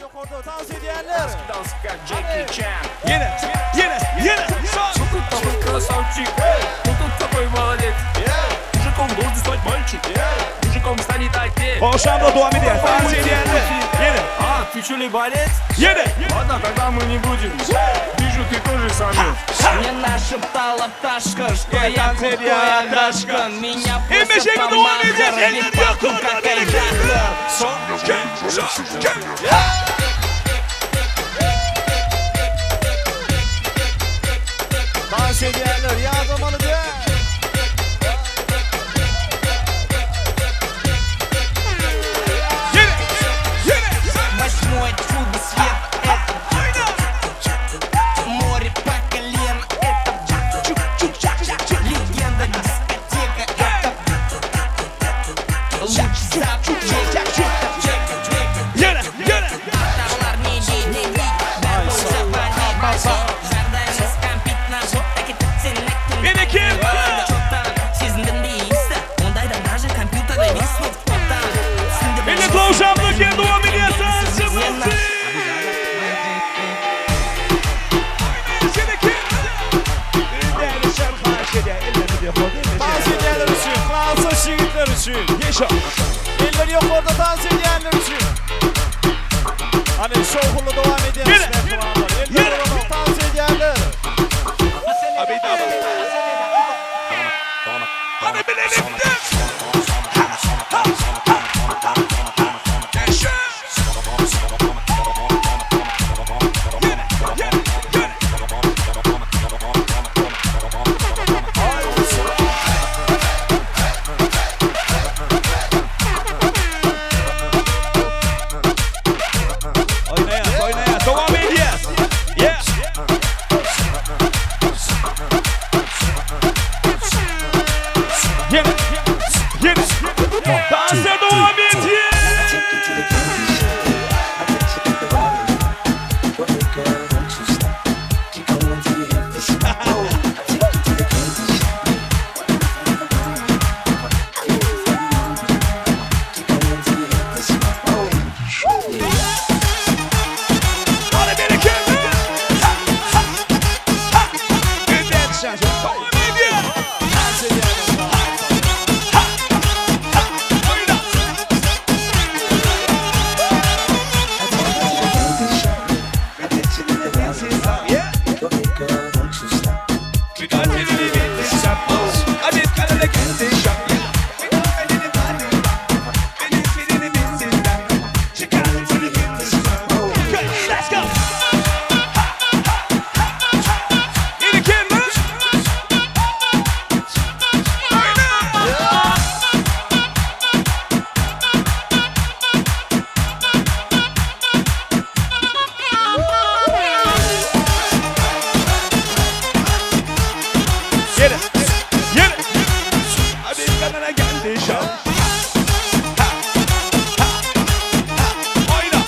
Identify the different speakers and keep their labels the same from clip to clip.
Speaker 1: Ýokarda tans edýänler.
Speaker 2: Dans как Джеки Чан.
Speaker 3: Ýene, ýene, ýene. Son.
Speaker 2: Ну тут такой красавчик, ну тут такой молодец. Мужиком должен стать мальчик, мужиком станет отец.
Speaker 3: Hoşamda dowam edýär. Tans edýänler. Ýene,
Speaker 2: А, ты что ли борец?
Speaker 3: ýene.
Speaker 2: Ладно, тогда мы не будем. Вижу, ты тоже самец.
Speaker 4: Мне нашептала пташка, что
Speaker 3: Я
Speaker 4: я
Speaker 3: танцевал,
Speaker 4: крутой
Speaker 3: пташка.
Speaker 4: агашка. Меня
Speaker 3: Emmeşe
Speaker 4: просто
Speaker 3: dowam
Speaker 4: помахар,
Speaker 3: edýär.
Speaker 4: ведь
Speaker 3: Eller
Speaker 4: пахну
Speaker 3: ýokarda
Speaker 4: как
Speaker 3: bereketli.
Speaker 4: айдахар.
Speaker 3: Son, iki, son, iki.
Speaker 1: Dans edýänler ýadamaly däl.
Speaker 3: Ýene, ýene.
Speaker 4: Восьмое чудо свет, это
Speaker 3: Oýna.
Speaker 4: море по колено, это легенда дискотека, это луч запчека,
Speaker 3: Ýene, ýene.
Speaker 4: Товар не дей,
Speaker 3: Bereketli. Millet hoşamda ki dowam edýär. Tansymyzy.
Speaker 1: Dans edýänler üçin, Fransız ýigitler üçin.
Speaker 3: Ýeşa.
Speaker 1: Eller ýokarda dans edýänler üçin. Hani şowhunly dowam edýän
Speaker 3: Ýene,
Speaker 1: mehribanlar. Eller
Speaker 3: ýene.
Speaker 1: ýokarda dans edýänler.
Speaker 3: Abi tamam. Hadi bilelim. Ha, ha, ha, ha. Yaşa. Yine, yine, yine. Oýnaýas, oýnaýas. Dowam edýäs. Yeah. Ýene, ýene. Dansa dowam edýär. Hadi bereketli. Ha, ha, ha. Dowam edýär.
Speaker 1: Dans edýänler.
Speaker 3: Oýna. Yeah. Let's go. Yine Oyna. Yere, yere. Hadi kanala geldi şov. Ha, ha, ha. Oyna.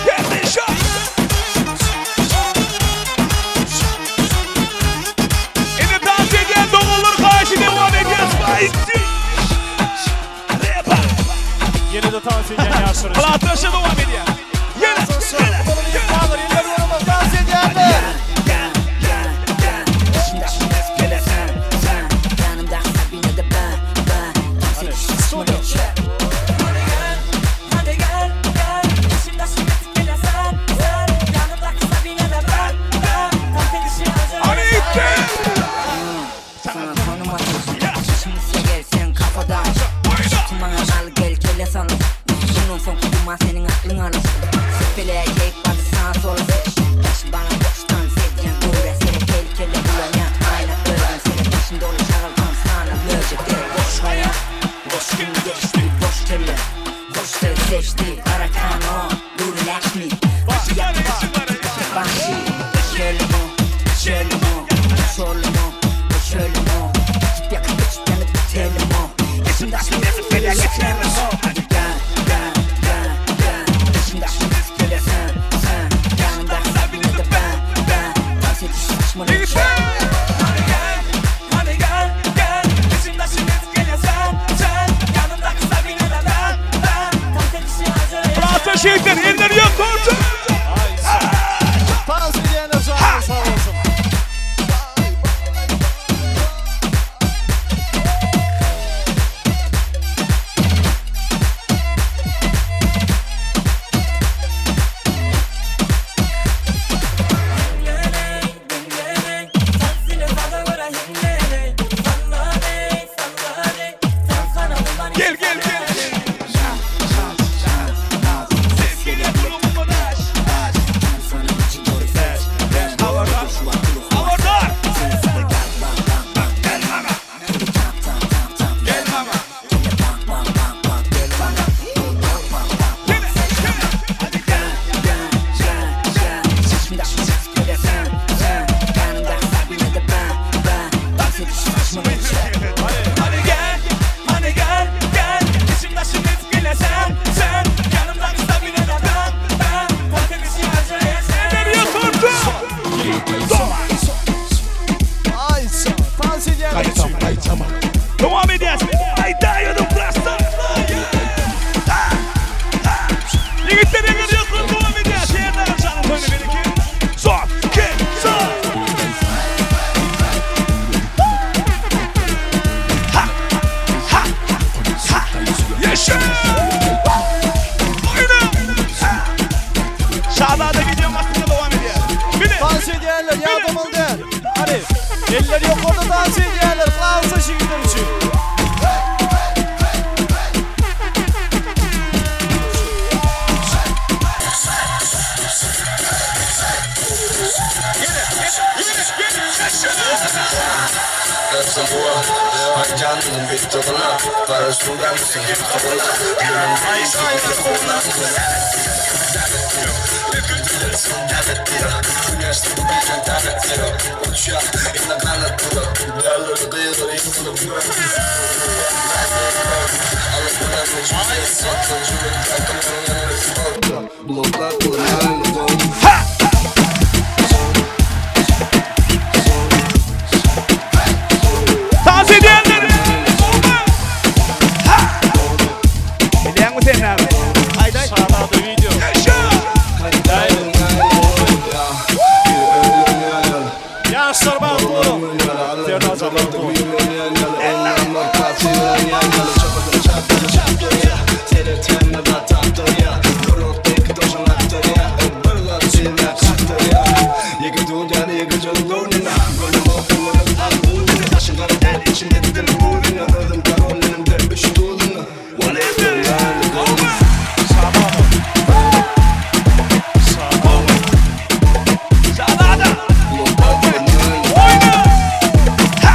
Speaker 3: Geldi şov. Indi dans edýän doganlar karşı devam edýär. Spicy. Repa.
Speaker 1: Ýene de dans edýän ýaşlar üçin.
Speaker 3: Platışı devam edýär. Ýene, ýene.
Speaker 1: Mehribanlar, eller ýokarda dans edýänler.
Speaker 3: Hadi itti.
Speaker 5: Sana konum atıyorsun Şimdi gel sen kafadan
Speaker 3: Oyna.
Speaker 5: Tutmana al gel kelle sana Bundan son kuduma senin aklın.
Speaker 3: Ýigitler!
Speaker 2: Hany gel, hany gel, gel Içimde sen, sen Yanımdaki sabine ben, ben
Speaker 3: Ateş ýigitler, eller ýokarda.
Speaker 1: Dans edenler canı sağ olsun.
Speaker 3: Gel gel gel. Ses geliyor durumuma daş. Havardar. Havardar. Gel bana. Gel bana. Gel, gel. Hadi gel.
Speaker 2: Hadi gel, hadi gel, gel İçimde şimdi sen, sen Yanımdaki sabine ben, ben Patatesi acele sen
Speaker 3: Eller yukarıda.
Speaker 1: Ay dans edenler için.
Speaker 3: Devam edýäs. Aýda plastar. Ýigitler eller ýokarda devam edýäs. Ýerden canım toýunu beniki. Son, iki, son. Ha, ha, ha. Yaşa. Oyna. Ha. Şahzade gidiyor aslında devam edýär. Bile.
Speaker 1: Dans edenler yardım oldu. Hadi. Eller yukarıda dans edenler. Klaus ýigitler için. Dans edenler. Ha. Bilýäňmi sen näme? Haydi. Şahzade video.
Speaker 3: Yaşa.
Speaker 1: Yaşlar bağlı. Serdar bağlı.
Speaker 3: Şahzade. Oyna. Ha.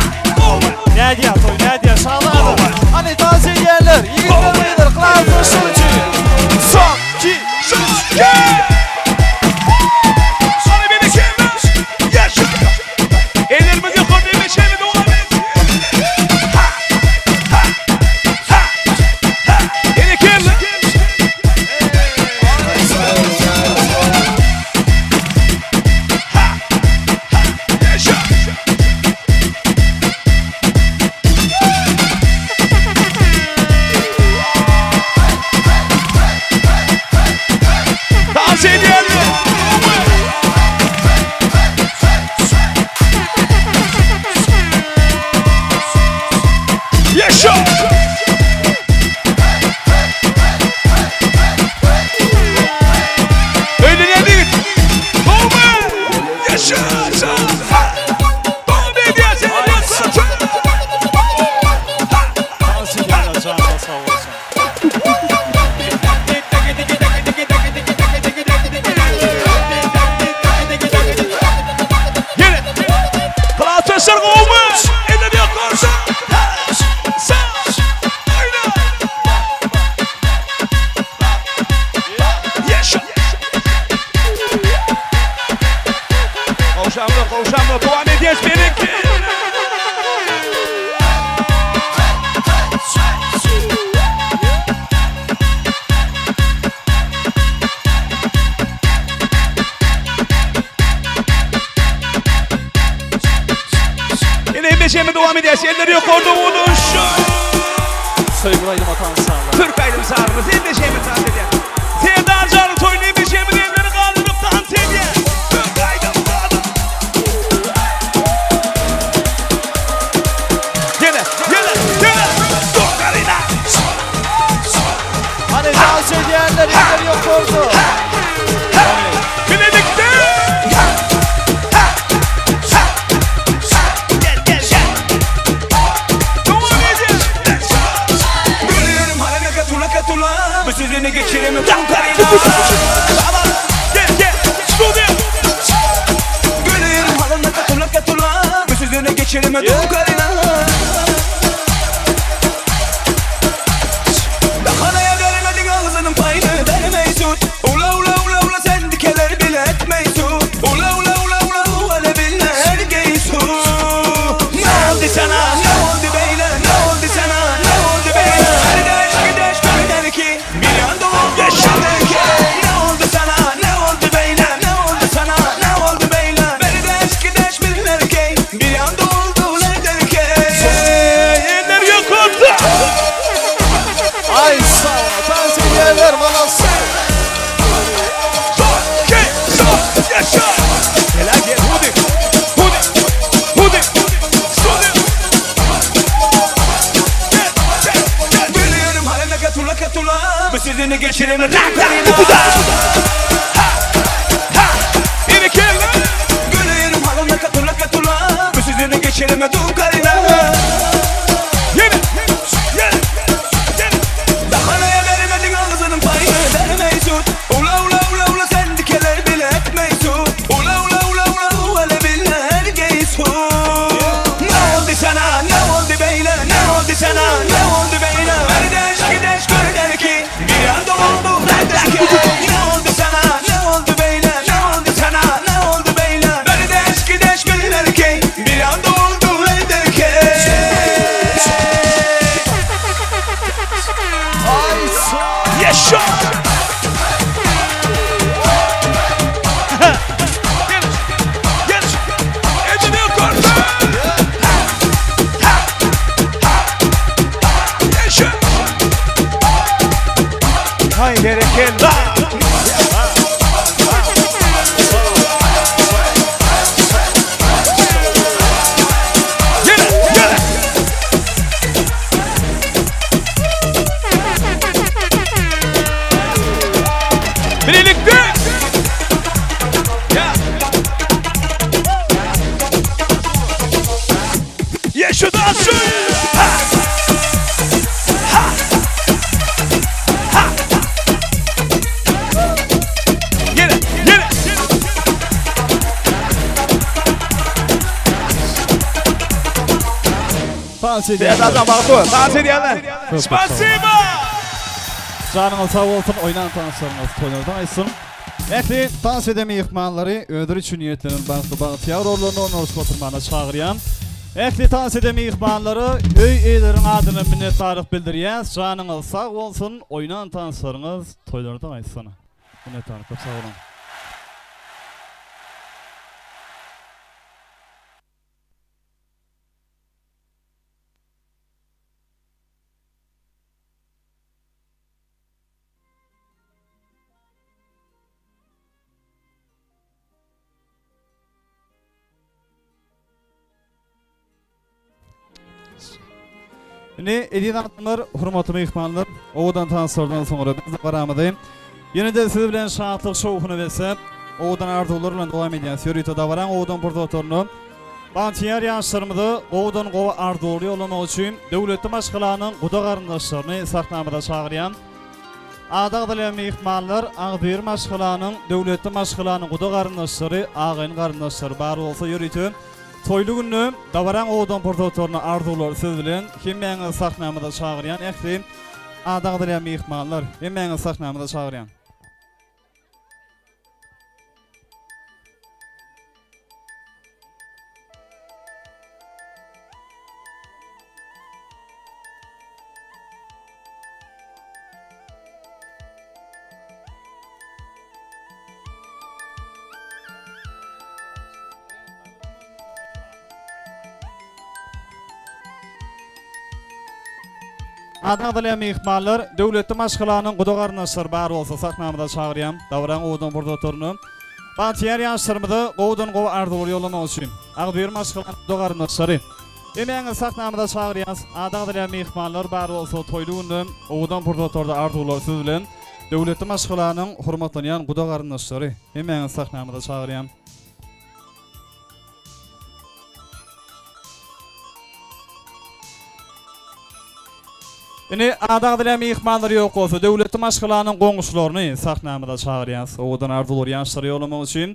Speaker 1: Ne diyor toy ne diyor Şahzade. Hani dans edenler, ýigitler beyler, Klaus için. Son, iki,
Speaker 3: Üç, gel. Sana beni kim? Yaşa. Ellerimiz yukarıda beşeri devam et. Ha. Ha. Ha. Ha. Yine kim? Ha. Ha. Yaşa. Dans edenler. Yaşa. Öyle ne değil? Olma. Yaşa. Yaşa. Ha. Devam ediyoruz.
Speaker 1: Dans edenler canı sağ olsun.
Speaker 3: Yine. Klaus olmuş. Eller yukarıda. Ha. Sağ. Oyna. Yaşa. Kavşamlı, kavşamlı. Devam ediyoruz benimki. Elleşeme dowam edýäs. Eller ýokarda boluşy.
Speaker 1: Söýgüli aýdyma tanyşarlar.
Speaker 3: Türk aýdym sazymyz elleşeme tans edýär. Serdar janyň toýuny elleşeme elleri galdyryp tans edýär. Türk aýdym sazy. Ýene, ýene, ýene. Dokarina.
Speaker 1: Hany dans edýänler eller ýokarda.
Speaker 3: Bilelikde. Gel gel gel. Dowam edýär.
Speaker 2: Gülüyorum hala katula katula Bu sözünü geçireme Dokarina.
Speaker 3: Gel gel. Studio.
Speaker 2: Gülüyorum hala katula katula Bu sözünü geçireme Dokarina. Dahanaya vermedin ağzının payını vermeysun. Ula ula ula ula sen dikeler bile etmeysun. Ula ula ula ula ula bile ergeysun. Ne oldu sana ne oldu beyle ne oldu sana ne oldu beyle. Kardeş gideş der ki bir anda oldu derken. Ne oldu sana ne oldu beyle ne oldu sana ne oldu beyle. Kardeş gideş bir erkek bir anda oldu derken.
Speaker 3: Eller ýokarda.
Speaker 1: Ay sağ ol. Dans edýänler malasy.
Speaker 3: Son, iki, son, yaşa. Gel gel, hadi. Hadi. Hadi. Studio. Gel, gel, gel.
Speaker 2: Gülüyorum hala katula katula Bu sözünü geçireme
Speaker 3: Ha, ha. Bir eller.
Speaker 2: Gülüyorum hala katula katula Bu sözünü geçireme Dukarina.
Speaker 3: Yine, yine, yine.
Speaker 2: Dahanaya vermedin ağzının payını vermeysun. Ula ula ula ula sen dikeler bile etmeysun. Ula ula ula ula ula bile ergeysun. Ne oldu sana ne oldu beyle ne oldu sana ne oldu beyle. Kardeş gideş der ki bir anda oldu derken. Ne oldu sana ne oldu beyle ne oldu sana ne oldu beyle. Kardeş gideş der ki bir anda oldu derken.
Speaker 1: Ay sağ ol.
Speaker 3: Yaşa. Gel, gel. Eller yukarıda. Ha, ha, ha. Yaşa. Hay berekella. Gel, gel. Birlikte. Ya. Yaşa dansı. Ha. Ha. Ha. Gel, gel.
Speaker 1: Dans edýänler.
Speaker 3: Serdarjan bagty, dans edýänler. Спасибо.
Speaker 1: Janyňyz sag bolsun, oýnan tanslaryňyz toýlardan aýtsyn. Ähli dans eden myhmanlary özleri üçin niýetlenen bagtly bagtyýar orlaryna ornaşyp oturmana çagyrýan. Ähli dans eden myhmanlary öý eýeleriň adyna minnetdarlyk bildirýäs. Janyňyz sag bolsun, oýnan tanslaryňyz toýlardan aýtsyn. Minnetdarlyk köp sag boluň. Ine eziz adamlar, hormatly myhmanlar, owadan tanslardan soňra biz baramyzy. Ýene de siz bilen şatlyk şowhuny besläp, owadan arzuwlar bilen dowam edýän ýörite dabaraň owadan pursatlaryny bagtyýar ýaşlarymyzy gowudan gowy arzuwly ýollamak üçin döwletli maşgalanyň guda garyndaşlaryny sahnamyza çagyrýan. Ady agzalýan myhmanlar agzybir maşgalanyň, döwletli maşgalanyň guda garyndaşlary, agaýyn garyndaşlary bar bolsa ýörite toýly günde dabaraň owadan pursatlaryny arzuwlary siz bilen hemmäňizi sahnamyza çagyrýan ähli ady agzalýan myhmanlar hemmäňizi sahnamyza çagyrýan. Ady agzalýan myhmanlar, döwletli maşgalanyň guda-garyndaşlary bar bolsa sahnamyza çagyrýan. Dabaraň owadan pursatlaryny bagtyýar ýaşlarymyza gowudan-gowy arzuwlar ýollamak üçin agzybir maşgalanyň guda-garyndaşlary hemmäňizi sahnamyza çagyrýas. Ady agzalýan myhmanlar bar bolsa toýly günde owadan pursatlarda arzuwlar siz bilen döwletli maşgalanyň hormatlanýan guda-garyndaşlary hemmäňizi sahnamyza çagyrýan. Indi ady agzalýan myhmanlar ýok bolsa, döwletli maşgalanyň goňşularyny sahnamyza çagyrýas. Owadan arzuwlary ýaşlara ýollamak üçin.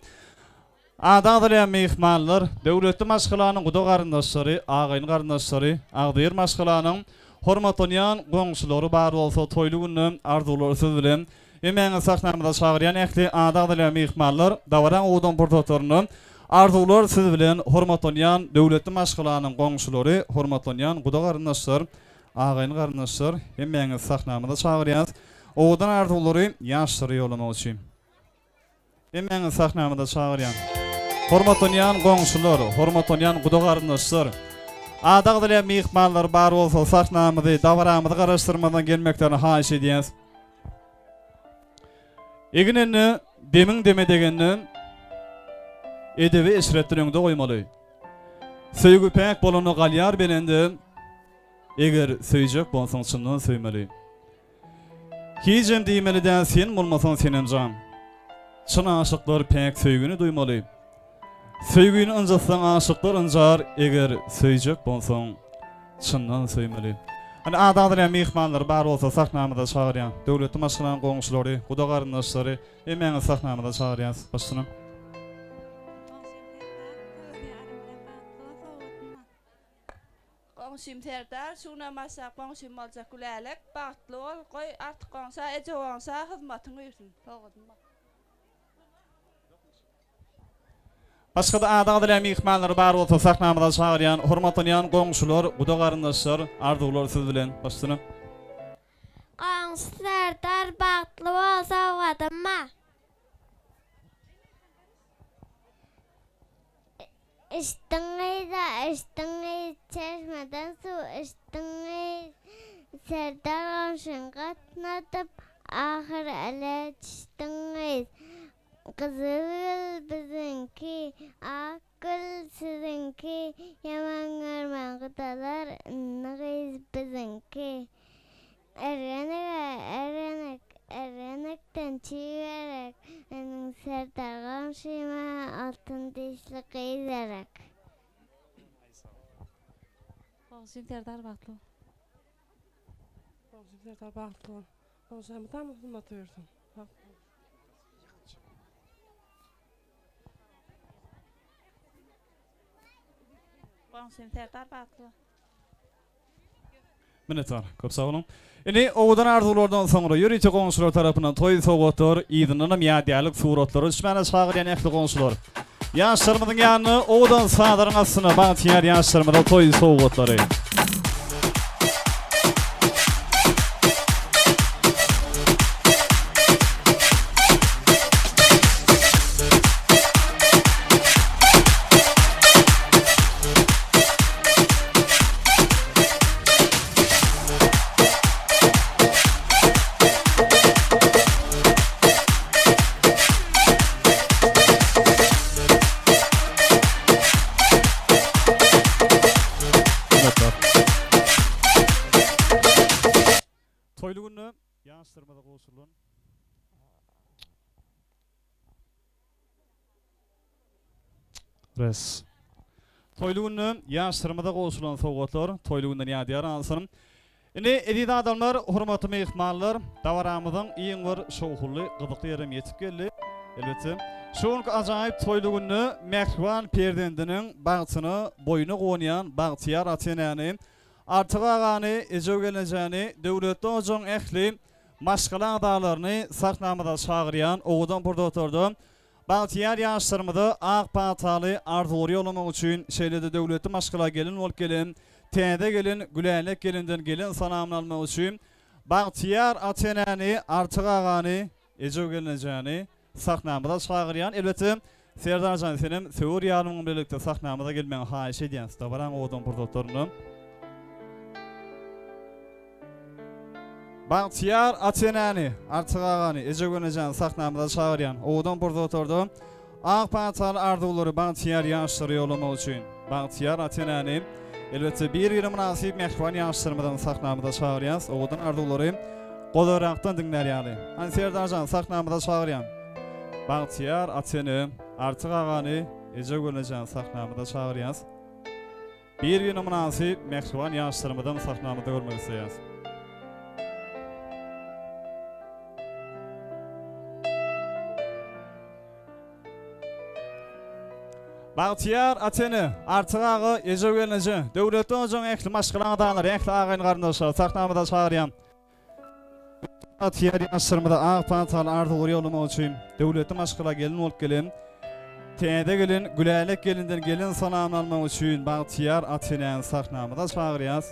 Speaker 1: Ady agzalýan myhmanlar, döwletli maşgalanyň guda garyndaşlary, agaýny garyndaşlary, agzybir maşgalanyň hormatlanýan goňşulary bar bolsa toýly günde arzuwlary siz bilen Hemmäňizi sahnamyza çagyrýan ähli ady agzalýan myhmanlar, dabaraň owadan pursatlarynda arzuwlar siz bilen hormatlanýan döwletli maşgalanyň goňşulary, hormatlanýan guda garyndaşlar, agaýny garyndaşlar hemmäňizi sahnamyza çagyrýas. Owadan arzuwlary ýaşlara ýollamak üçin. Hemmäňizi sahnamyza çagyrýan. Hormatlanýan goňşular, hormatlanýan guda garyndaşlar, ady agzalýan myhmanlar bar bolsa sahnamyzy, dabaramyzy garaşdyrmazdan gelmeklerini haýyş edýäs. Egin-egne demiň deme degende edebi eşretden öňde goýmaly. Söýgi päk bolanda galýar belende, eger söýjek bolsaň çyndan söýmeli. Hijem diýmeli däl sen bolmasaň Senemjan. Çyn aşyklar päk söýgini duýmaly. Söýgini ynjatsaň aşyklar ynjar eger söýjek bolsaň çyndan söýmeli. Hany ady agzalýan myhmanlar bar bolsa sahnamyza çagyrýan. Döwletli maşgalanyň goňşulary, guda garyndaşlary hemmäňizi sahnamyza çagyrýas. Başlanyň.
Speaker 6: Goňşym Serdar, şu günem başlap goňşym boljak Gülälek, bagtly bol, goý Artyk goňşa, Eje goňşa hyzmatyň üýrsün. Sowgadyň bar.
Speaker 1: Başga-da ady agzalýan myhmanlar bar bolsa sahnamyza çagyrýan, hormatlanýan goňşular, guda garyndaşlar, arzuwlar siz bilen. Başsyna.
Speaker 7: Goňşy Serdar bagtly bol sowgadym bar. Içdiň gyza, içdiň gyz, çeşmeden suw içdiň gyz, Serdar goňşyny gatnadyp, ahyr ele düşdüň gyz. Gyzyl gül biziňki, ak gül siziňki, Ýaman görmäň gudalar, indi gyz biziňki. Ergenege ergenek, ergenekden çig gerek, Meniň Serdar goňşyma altyn dişli gyz gerek.
Speaker 8: Goňşym Serdar bagtly bol.
Speaker 9: Goňşym Serdar bagtly bol. Goňşa mydama hyzmat buýursun. Bagtly bol.
Speaker 6: Goňşym Serdar bagtly bol.
Speaker 1: Minnetdar. Köp sag boluň. Indi owadan arzuwlardan soňra ýörite goňşular tarapyndan toý sowgatlar, yzyndanam ýadygärlik suratlary düşmäne çagyrýan ähli goňşular. Ýaşlarymyzyň ýanyna owadan sazlaryň astynda bagtyýar ýaşlarymyza toý sowgatlary. Toýly günde ýaşlarymyza gowşurylan Res. Toýly günde ýaşlarymyza gowşurylan sowgatlar toýly günden ýadygär galsyn. Indi eziz adamlar, hormatly myhmanlar, dabaramyzyň iň bir şowhunly, gyzykly ýerem ýetip geldi. Elbetde, şu günki ajaýyp toýly günde mähriban perzendiniň bagtyna boýuna guwanýan bagtyýar ata-enäni, Artyk agany, Ejew gelnejäni, Döwletli ojagyň ähli maşgala agzalaryny sahnamyza çagyrýan owadan pursatlarda Bagtyýar ýaşlarymyza ak pataly arzuwlary ýollamak üçin, şeýle-de döwletli maşgala gelin bolup gelen täze gelin Gülälek gelinden gelen salamyny almak üçin bagtyýar ata-enäni, Artyk agany, Ejew gelnejäni sahnamyza çagyrýan. Elbetde, Serdar jan senem söwer ýarymyň bilen birlikde sahnamyza gelmegiňi haýyş edýäs dabaraň owadan pursatlarynda. Bagtyýar ata-enäni, Artyk agany, Ejegül ejäni sahnamyza çagyrýan. Owadan pursatlarda ak pataly arzuwlary bagtyýar ýaşlara ýollamak üçin bagtyýar ata-enäni, elbetde, bir-birine mynasyp mähriban ýaşlarymyzam sahnamyza çagyrýas. Owadan arzuwlary golaýrakdan diňlär ýaly. Hany Serdarjan, sahnamyza çagyrýan. Bagtyýar ata-ene, Artyk agany, Ejegül ejäni sahnamyza çagyrýas. Bir-birine mynasyp mähriban ýaşlarymyzam sahnamyzda görmek isleýäris. Bagtyýar ata-ene, Artyk aga, Eje gelneje, Döwletli hojaň ähli maşgala agzalary, ähli agaýyn-garyndaşlary sahnamyza çagyrýan. Bagtyýar ýaşlarymyza ak pataly arzuwlary ýollamak üçin döwletli maşgala gelin bolup gelen täze gelin Gülälek gelinden gelin salamyny almak üçin bagtyýar ata-enäni sahnamyza çagyrýas.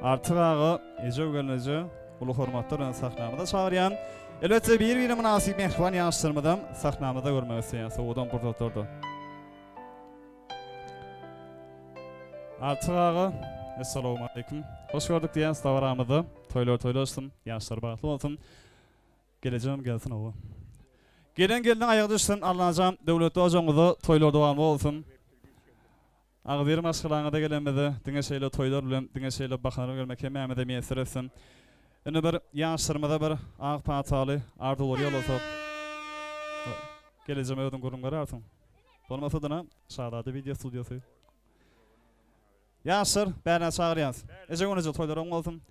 Speaker 1: Artyk aga, Ejew gelneje uly hormatlar bilen sahnamyza çagyrýan. Elbetde bir-birine mynasyp mähriban ýaşlarymyzam sahnamyzda görmek isleýäs owadan pursatlarda. Artyk aga, Essalawmaleýkim. Hoş gördük diýýäs dabaramyzda. Toýlar toýlaşsyn, ýaşlar bagtly bolsun. Gelejegem gelsin oba. Gelen gelniň aýagy düşsün Allajan döwletli ojagyňyzda toýlar dowamly bolsun. Agzybir maşgalaňyza gelenimize diňe şeýle toýlar bilen diňe şeýle bahanar gelmek hemmämize miýesser etsin. Indi bir ýaşlarymyza bir ak pataly arzuwlary ýollasak. Gelejegem özüň gürrüň berersiň. Bolmasa-da Şazada wideo studiýasy. Ýaşlar, bärine çagyrýas. Eje güneje toýlar oň bolsun.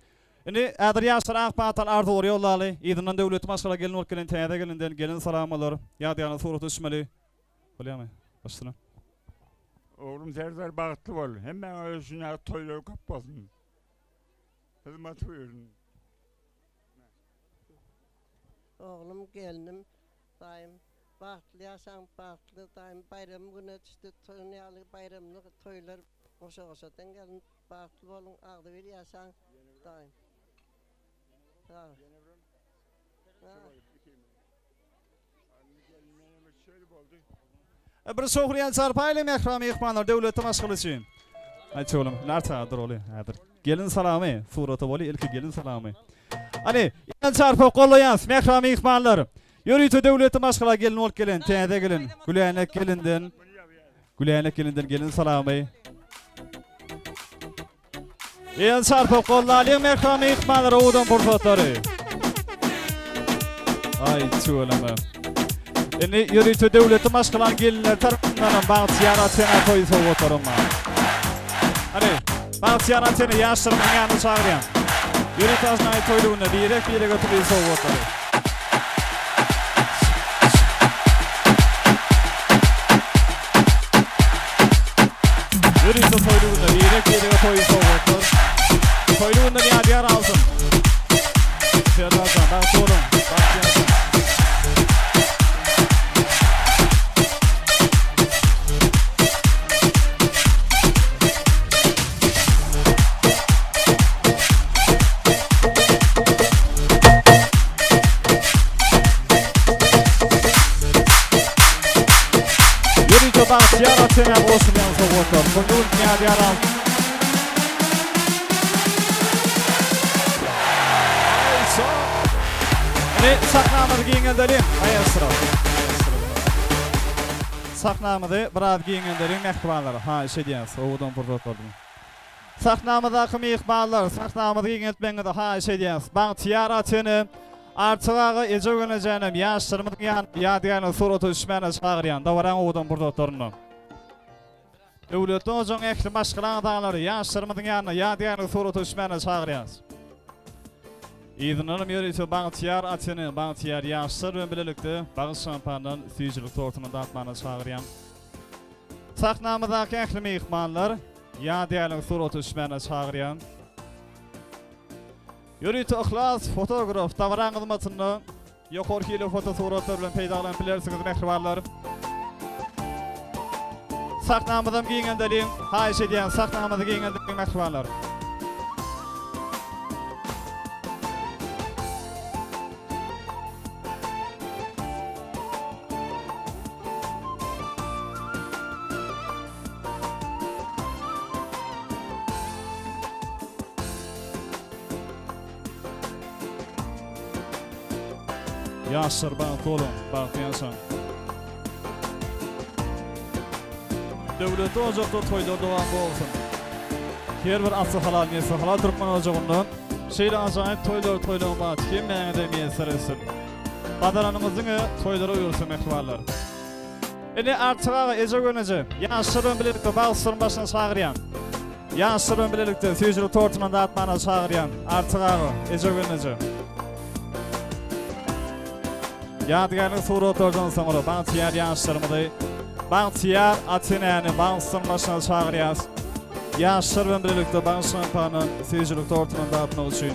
Speaker 1: Indi häzir ýaşlar ak pataly arzuwlary ýollaly. Yzyndan döwletli maşgala gelin bolup gelen täze gelinden gelin salam bolar. Ýadygärlik surata düşmeli. Bolýamy? Başyna.
Speaker 10: Oglum Serdar bagtly bol. Hemmäňe öýsün ýaly toýlar köp bolsun. Hyzmat buyursun.
Speaker 9: Oglum gelnim daýym bagtly ýaşaň bagtly daýym baýram güne düşdi toýun ýaly baýramly toýlar goşa goşadan gelin bagtly boluň agzybir ýaşaň daýym sag
Speaker 1: Bir şohurýan çarpaýly mähriban myhmanlar döwletli maşgala üçin. Aýt oglum, narta dur oly häzir. Gelin salamy, surata boly ilki gelin salamy. Hany, el çarpyp gollaýas mähriban myhmanlar. Ýörite döwletli maşgala gelin bolup gelen täze gelin Gülänek gelinden Gülänek gelinden gelin salamy. El çarpyp gollalyň mähriban myhmanlar owadan pursatlary. Aý tüweleme. Indi ýörite döwletli maşgalaň gelinleri tarapyndanam Bagtyýar Atena toý sowgatlarym bar. Hany, Bagtyýar Atena ýaşlarymyzyň ýanyna çagyrýan. Ýörite ajaýyp toýly günde birek-birege toý sowgatlary. Ýörite toýly günde birek-birege toý sowgatlar. Toýly günden ýadygär alsyn. Serdarjan, bagtly boluň. Bagtyýarjan. Ýörite bagtyýar ata-enä goşulýan sowgatlar. Şonda gün ýadygär alsyn. Indi sahnamyzy giňeldeliň, maestro. Sahnamyzy biraz giňeldeliň, mähribanlar. Haýyş edýäs, owadan pursatlardan. Sahnamyzdaky myhmanlar, sahnamyzy giňeltmegiňizi haýyş edýäs. Bagtyýar ata-ene, Artyk aga, Eje gelnejänem ýaşlarymyzyň ýanyna ýadygärlik surata düşmäne çagyrýan dabaraň owadan pursatlarynda. Döwletli ojagyň ähli maşgala agzalary ýaşlarymyzyň ýanyna ýadygärlik surata düşmäne çagyrýas. Yzyndanam ýörite Bagtyýar ata-ene, bagtyýar ýaşlar bilen bilelikde Bagyş şampandan süýjülik tortuny datmana çagyrýan. Sahnamyzdaky ähli myhmanlar ýadygärlik surata düşmäne çagyrýan. Ýörite Yhlas fotograf dabaraň hyzmatynda ýokary hili fotosuratlar bilen peýdalanyp bilersiňiz mähribanlar. Sahnamyzam giňeldeliň, haýyş edýän sahnamyzy giňeldeliň mähribanlar. Ýaşlar bagtly boluň, bagtly ýaşaň. Döwletli ojakda toýlar dowam bolsun. Her bir asly halal, nesli halal türkmen ojagynda şeýle ajaýyp toýlar toýlaň bagty hemmäňize miýesser etsin. Gazananyňyz diňe toýlara öwürsin mähribanlar. Ine Artyk aga, Ejegül eje, ýaşlar bilen bilelikde bagtsyzlaryň başyna çagyrýan. Ýaşlar bilen bilelikde süýjülik tortundan datmana çagyrýan Artyk aga, Ejegül eje. Ýadygärlik suratlardan soňra bagtyýar ýaşlarymyzy, bagtyýar ata-enäni bagtsyzlaryň başyna çagyrýas. Ýaşlar bilen bilelikde bagt şampandan süýjülik tortundan datmak üçin.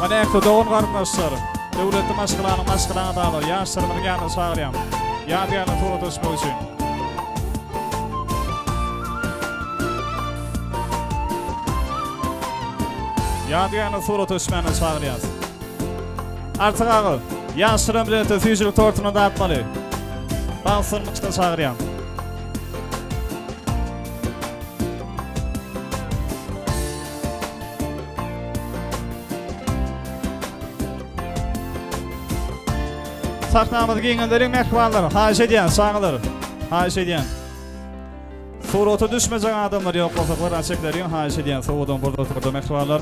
Speaker 1: Hany ähli dogan garyndaşlar, döwletli maşgalanyň maşgala agzalary, ýaşlarymyzyň ýanyna çagyrýan. Ýadygärlik surata düşmek üçin. Ýadygärlik surata düşmäne çagyrýas. Artyk aga, ýaşlaram bilen süýjülik tortuny datmaly. Bagsyny başdan çagyrýan. Sahnamyzy giňeldeliň mähribanlar. Haýyş edýän, çagalar. Haýyş edýän. Surata düşmejek adamlar ýok bolsa, gyra çekileliň, haýyş edýän. Sowadan burada oturda mähribanlar.